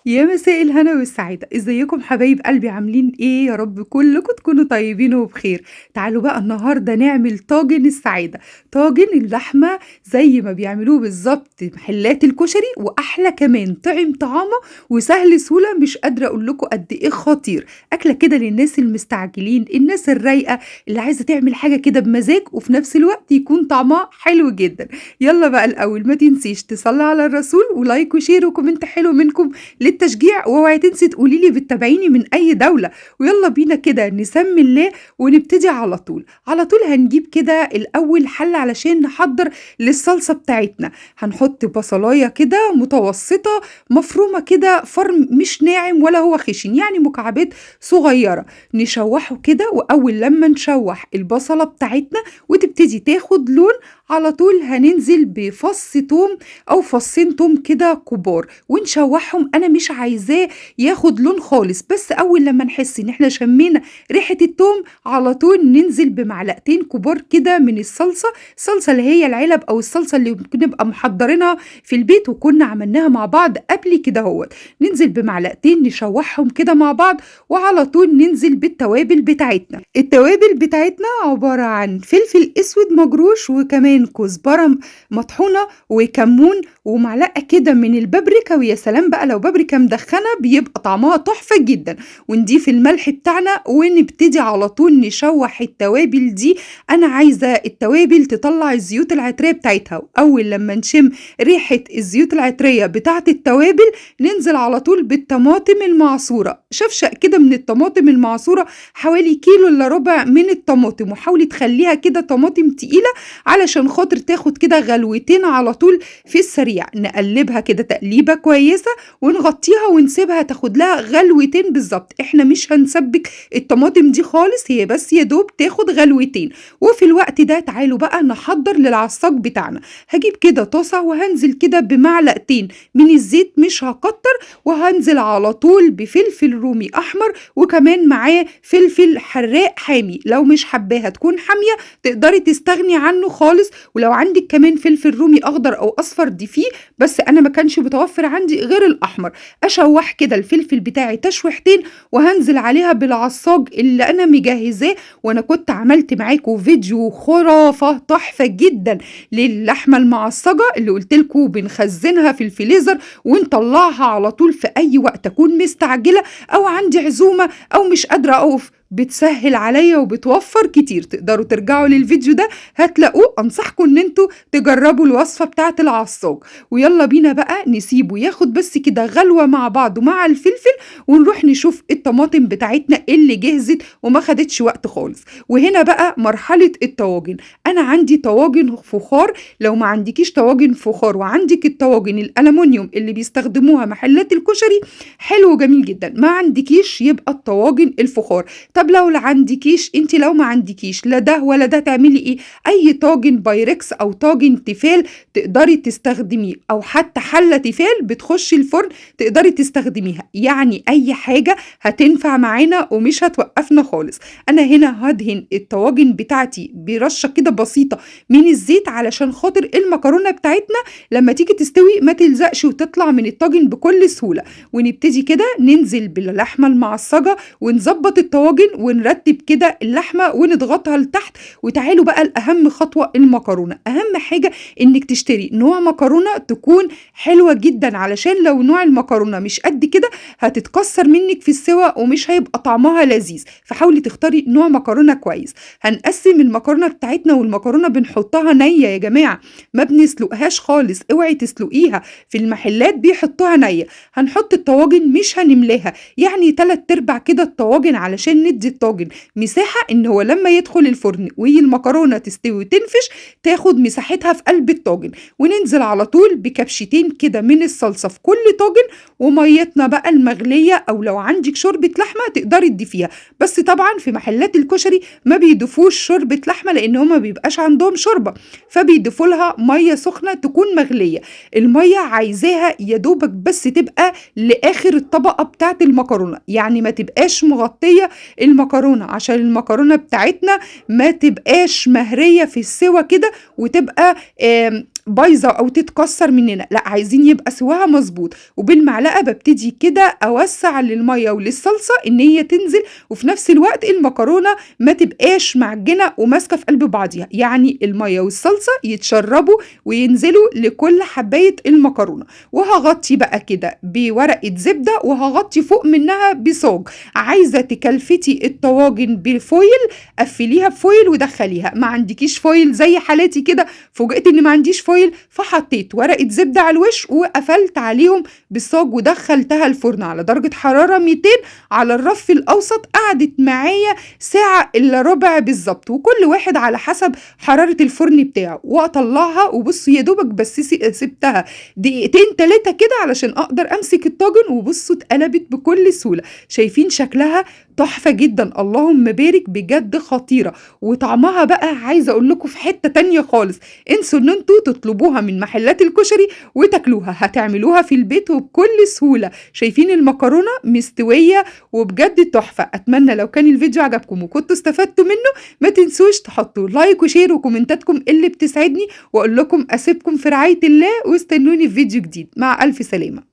يا مساء الهنا والسعادة، ازيكم حبايب قلبي؟ عاملين ايه؟ يا رب كلكم تكونوا طيبين وبخير. تعالوا بقى النهارده نعمل طاجن السعادة، طاجن اللحمة زي ما بيعملوه بالظبط محلات الكشري، واحلى كمان، طعم طعامه وسهل سهولة، مش قادرة اقول لكم قد ايه خطير. اكلة كده للناس المستعجلين، الناس الرايقة اللي عايزة تعمل حاجة كده بمزاج وفي نفس الوقت يكون طعمها حلو جدا. يلا بقى الاول ما تنسيش تصلي على الرسول و like و share و comment حلو منكم للتشجيع، واوعي تنسي تقولي لي بتتابعيني من اي دولة. ويلا بينا كده نسمي الله ونبتدي على طول. على طول هنجيب كده الاول حله علشان نحضر للصلصه بتاعتنا. هنحط بصلايه كده متوسطه مفرومه كده فرم مش ناعم ولا هو خشن، يعني مكعبات صغيرة، نشوحه كده. واول لما نشوح البصله بتاعتنا وتبتدي تاخد لون، على طول هننزل بفص توم او فصين توم كده كبار ونشوحهم. انا مش عايزاه ياخد لون خالص، بس اول لما نحس ان احنا شمينا ريحه التوم على طول ننزل بمعلقتين كبار كده من الصلصه، الصلصه اللي هي العلب او الصلصه اللي بنبقى محضرينها في البيت وكنا عملناها مع بعض قبل كده اهوت. ننزل بمعلقتين نشوحهم كده مع بعض، وعلى طول ننزل بالتوابل بتاعتنا. التوابل بتاعتنا عبارة عن فلفل اسود مجروش، وكمان كزبره مطحونه، وكمون، ومعلقة كده من البابريكا، ويا سلام بقى لو بابريكا مدخنه بيبقى طعمها تحفة جدا. ونضيف الملح بتاعنا ونبتدي على طول نشوح التوابل دي. انا عايزه التوابل تطلع الزيوت العطريه بتاعتها، واول لما نشم ريحه الزيوت العطريه بتاعه التوابل ننزل على طول بالطماطم المعصوره، شفشق كده من الطماطم المعصوره حوالي كيلو الا ربع من الطماطم، وحاولي تخليها كده طماطم تقيلة علشان خاطر تاخد كده غلوتين على طول في السريع. نقلبها كده تقليبه كويسة ونغطيها ونسيبها تاخد لها غلوتين بالظبط. احنا مش هنسبك الطماطم دي خالص، هي بس يا دوب تاخد غلوتين. وفي الوقت ده تعالوا بقى نحضر للعصاج بتاعنا. هجيب كده طاسه وهنزل كده بمعلقتين من الزيت، مش هكتر، وهنزل على طول بفلفل رومي احمر، وكمان معاه فلفل حراق حامي. لو مش حباها تكون حامية تقدري تستغني عنه خالص، ولو عندك كمان فلفل رومي اخضر او اصفر ضيفيه، بس انا ما كانش متوفر عندي غير الاحمر. اشوح كده الفلفل بتاعي تشويحتين، وهنزل عليها بالعصاج اللي انا مجهزاه. وانا كنت عملت معاكم فيديو خرافه تحفة جدا للحمه المعصجه اللي قلت لكم بنخزنها في الفريزر ونطلعها على طول في اي وقت اكون مستعجلة او عندي عزومة او مش قادرة اقف، بتسهل عليا وبتوفر كتير. تقدروا ترجعوا للفيديو ده هتلاقوه. انصحكم ان انتوا تجربوا الوصفة بتاعه العصاج. ويلا بينا بقى نسيبه ياخد بس كده غلوه مع بعضه مع الفلفل، ونروح نشوف الطماطم بتاعتنا اللي جهزت وما خدتش وقت خالص. وهنا بقى مرحلة الطواجن. انا عندي طواجن فخار، لو ما عندكيش طواجن فخار وعندك الطواجن الالومنيوم اللي بيستخدموها محلات الكشري حلو وجميل جدا، ما عندكيش يبقى الطواجن الفخار. طب لو لا عندكيش، انت لو ما عندكيش لا ده ولا ده تعملي ايه؟ اي طاجن بايركس او طاجن تيفال تقدري تستخدميه، او حتى حله تيفال بتخش الفرن تقدري تستخدميها، يعني اي حاجة هتنفع معانا ومش هتوقفنا خالص. انا هنا هدهن الطواجن بتاعتي برشه كده بسيطة من الزيت علشان خاطر المكرونه بتاعتنا لما تيجي تستوي ما تلزقش وتطلع من الطاجن بكل سهولة. ونبتدي كده ننزل باللحمه المعصجه ونظبط الطواجن ونرتب كده اللحمة ونضغطها لتحت. وتعالوا بقى الاهم خطوة، المكرونه. اهم حاجة انك تشتري نوع مكرونه تكون حلوة جدا، علشان لو نوع المكرونه مش قد كده هتتكسر منك في السوا ومش هيبقى طعمها لذيذ، فحاولي تختاري نوع مكرونه كويس. هنقسم المكرونه بتاعتنا، والمكرونه بنحطها نيه يا جماعة، ما بنسلقهاش خالص، اوعي تسلقيها، في المحلات بيحطوها نيه. هنحط الطواجن مش هنملاها، يعني 3/4 كده الطواجن علشان ندي الطاجن مساحة ان هو لما يدخل الفرن والمكرونه تستوي وتنفش تاخد مساحتها في قلب الطاجن. وننزل على طول بكبشتين كده من الصلصه في كل طاجن، وميتنا بقى المغليه، او لو عندك شوربة لحمه تقدري تضيفيها، بس طبعا في محلات الكشري ما بيضيفوش شوربة لحمه لان هما بيبقاش عندهم شوربة، فبيضيفوا لها مية سخنة تكون مغليه. المية عايزاها يا دوبك بس تبقى لاخر الطبقة بتاعه المكرونه، يعني ما تبقاش مغطيه المكرونه، عشان المكرونه بتاعتنا ما تبقاش مهريه في السوا كده وتبقى بايظة او تتكسر مننا، لا عايزين يبقى سواها مظبوط. وبالمعلقه ببتدي كده اوسع للمية وللصلصه ان هي تنزل، وفي نفس الوقت المكرونه ما تبقاش معجنه وماسكه في قلب بعضيها، يعني المية والصلصه يتشربوا وينزلوا لكل حبايه المكرونه. وهغطي بقى كده بورقه زبدة، وهغطي فوق منها بصاج. عايزه تكلفتي الطواجن ب foil قفليها ب foil ودخليها، ما عندكيش foil زي حالاتي كده فوجئت ان ما عنديش foil، فحطيت ورقة زبدة على الوش وقفلت عليهم بالصاج ودخلتها الفرن على درجه حرارة 200 على الرف الاوسط. قعدت معايا ساعة الا ربع بالظبط، وكل واحد على حسب حرارة الفرن بتاعه. واطلعها وبصوا يا دوبك بس سبتها دقيقتين 3 كده علشان اقدر امسك الطاجن، وبصوا اتقلبت بكل سهولة. شايفين شكلها تحفة جدا، اللهم بارك، بجد خطيرة. وطعمها بقى عايزه اقول لكم في حتة تانية خالص. انسوا ان انتوا تطلبوها من محلات الكشري وتاكلوها، هتعملوها في البيت وبكل سهولة. شايفين المكرونه مستوية وبجد تحفة. اتمنى لو كان الفيديو عجبكم وكنتوا استفدتوا منه ما تنسوش تحطوا like و share وكومنتاتكم اللي بتسعدني، واقول لكم اسيبكم في رعاية الله واستنوني في فيديو جديد. مع الف سلامه.